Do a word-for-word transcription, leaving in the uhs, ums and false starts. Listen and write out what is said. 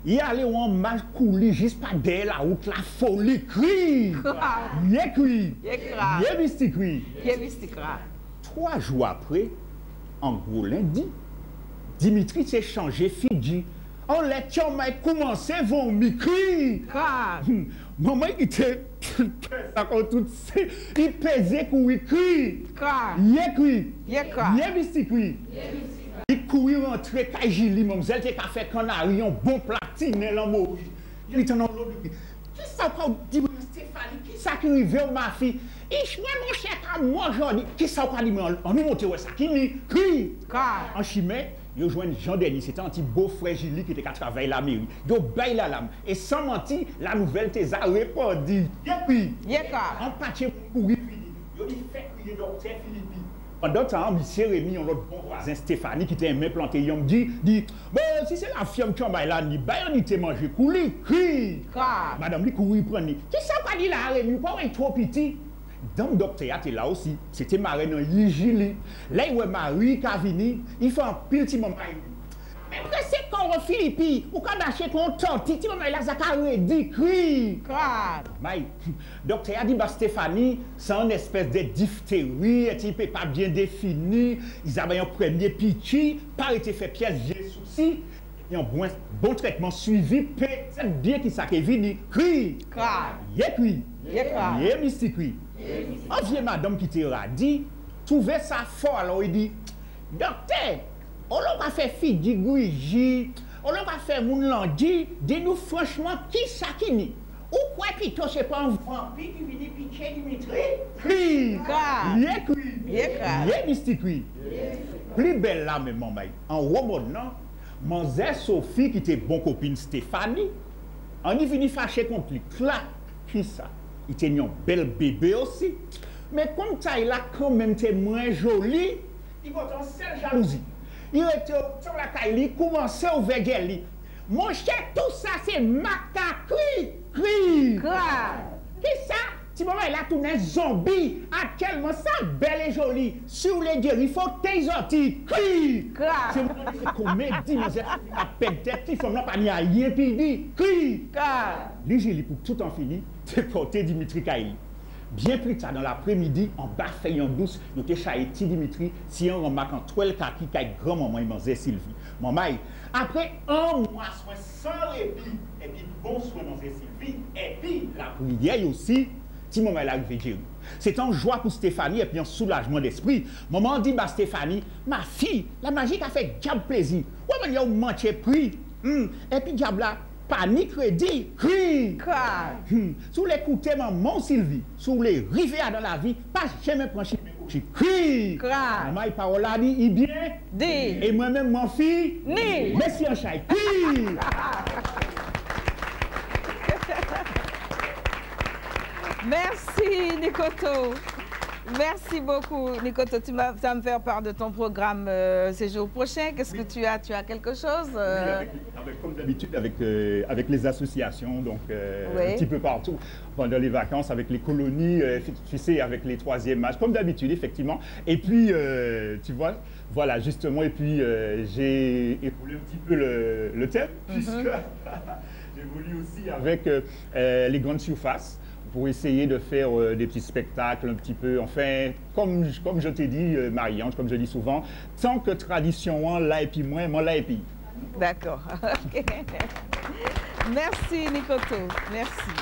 I ale yon maj kou li jis pa dèyè lawout la foli. Kri! Ye kri! Ye misti kri! Twa jou apre, an gwo lendi, Dimitri te chanje figi. Anlè tyanmay koumanse vomi. Kri! Manman ki te pè sa kon tout se, li peze kouri. Kri! Ye kri! Ye misti kri! Li kouri rantre kay Jili, manmzèl te ka fè kannari yon bon plat tinen lan mori. Li tann yon lòt kri. Kisa w ka di mwen, Stefani? Kisa ki rive w, mafi? Ich, mwen, monchè, ka mò jodi. Kisa w ka di mwen? Annou monte wè sa ki ni. Kri! An chimen, yo jwenn Jan Dèni, se te yon ti bofrè Jili ki te ka travay lameri. Yo bay lalam. E san manti, lanouvèl te za repandi. Ye kri! An patye moun kouri vini. Yo di fè kriye dòktè Filipi. Pandan tan an, misye Remi, yon lòt bon vwazen Stefani ki te renmen plante yanm, di, di, bon, si se lafyanm tyanmay la ni, bay Anite manje kou li. Kri! Madanm li kouri pran li. Kisa w ka di la a, Remi? Ou pa wè l twò piti? Danm dòktè a te la osi. Se te marèn an Jili. Lè l wè mari ka vini, li fè anpil ti manmay. Men prese kò w, Filipi, ou ka mache kon yon tòti, ti manmay la sa ka redi. Kri! May, dòktè a di ba Stefani, se yon espès de difteri, e ti pe pa byen defini, li za bay yon premye pichi, pa rete fè pyès vye sousi, epi yon bon, bon trètman swivi, petèt byen kisa ke vini. Kri! Ye kri! Ye misti kri! Yon vye madanm ki te radi, twouve sa fò, alò li di, dòktè, olè w ka fè figi griji, olè w ka fè moun landi, di nou franchman kisa ki ni. Ou kwè pito se pa yon vanpi ki vini pitye Dimitri? Kri! Ye kri! Ye misti kri! Pli bèl la menm, manmay, an wo mòn nan, manzè Sofi ki te bon kopin Stefani, anni vini fache kont li. Kla! Kisa? Li te ni yon bèl bebe osi. Men kòm tay la kanmenm te mwen joli, li pote yon sèl jalouzi. Li rete otan lakay li, koumanse ouvè gèl li. Monchè, tou sa se makakri! Kri! Kisa? Ti manmay la tounen zonbi! Atyèlman, sa bèl e joli. Si w le geri, fò w tey sòti. Kri! Se mwen ki se komedi, manzè Sofi ap pèd tèt, ti fanm nan pa ni ayen pou l di. Kri! Li jili pou tout an fini, te pòte Dimitri kay li. Byen pli ta dan lapremidi, anba fèy an dous, yo te chaye ti Dimitri, ti an ranmak an twèl kaki kay granmanman y manzè Silvi. Manmay, apre an mwa swen san repi, epi bon swen manzè Silvi, epi lapriyè y osi, ti manmay la rive geri. Se te yon jwa pou Stefani epi yon soulajman despri. Manman an di ba Stefani, ma fille, la magie ka fè dyab plezi. Wè mannyè w mantye pri. Hmm, epi dyab la pa ni kredi. Kri! Hmm, si w vle koute manman w Silvi, si w vle rive adan lavi, pa janmen pran chimen kwochi. Kri! Manmay pawòl la di, i byen di. E mwen menm, mwen fi ni. Mèsi an chay. Kri! Merci, Nikoto. Merci beaucoup, Nikoto. Tu vas, tu vas me faire part de ton programme euh, séjour prochain. Qu'est-ce que tu as? Tu as quelque chose? Euh, Avec, comme d'habitude, avec, euh, avec les associations, donc euh, un petit peu partout, pendant les vacances, avec les colonies, euh, tu sais, avec les troisième âge, comme d'habitude, effectivement. Et puis, euh, tu vois, voilà, justement, et puis euh, j'ai évolué un petit peu le, le thème, puisque j'évolue aussi avec euh, euh, les grandes surfaces pour essayer de faire euh, des petits spectacles un petit peu, enfin, comme, comme je t'ai dit, euh, Marie-Ange, comme je dis souvent, tant que tradition an la epi mwen, mwen la epi. D'accord. Ok. Merci, Nikoto. Merci.